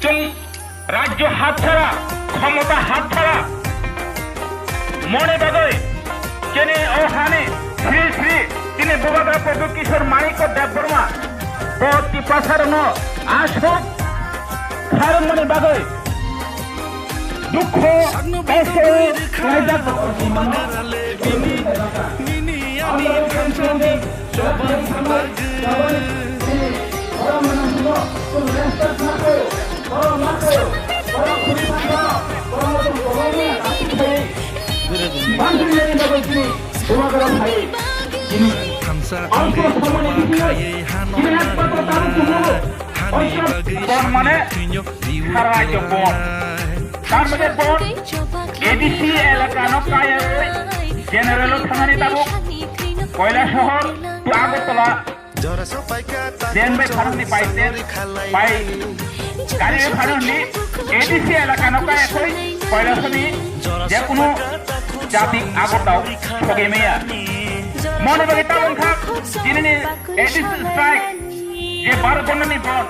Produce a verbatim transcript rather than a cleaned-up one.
Chwng rajyo hatsara, khomota hatsara, mone bagwi chini o hani Sri Sri chini Bubagra Praddyut Kishore Manikya Debbarma bo Tiprasarokno aswk kharwngmani bagwi dukho kaisaui khlaijak. Thansa wngwi ma khaiwi hano nana hani bagwi Bon mane sara rajyo bon. Tar mane bon A D C elaka no kaya general o thangani tabuk Koila Sohor to Agartala train bai pharwngni bai train bai gari bai pharwngni A D C elaka no kaya koi Koila Sohor ni jekunu jati Agartala sogwi maya. Mone bagwi tabuk kha chini ni A D C strike je baro gonda ni bon.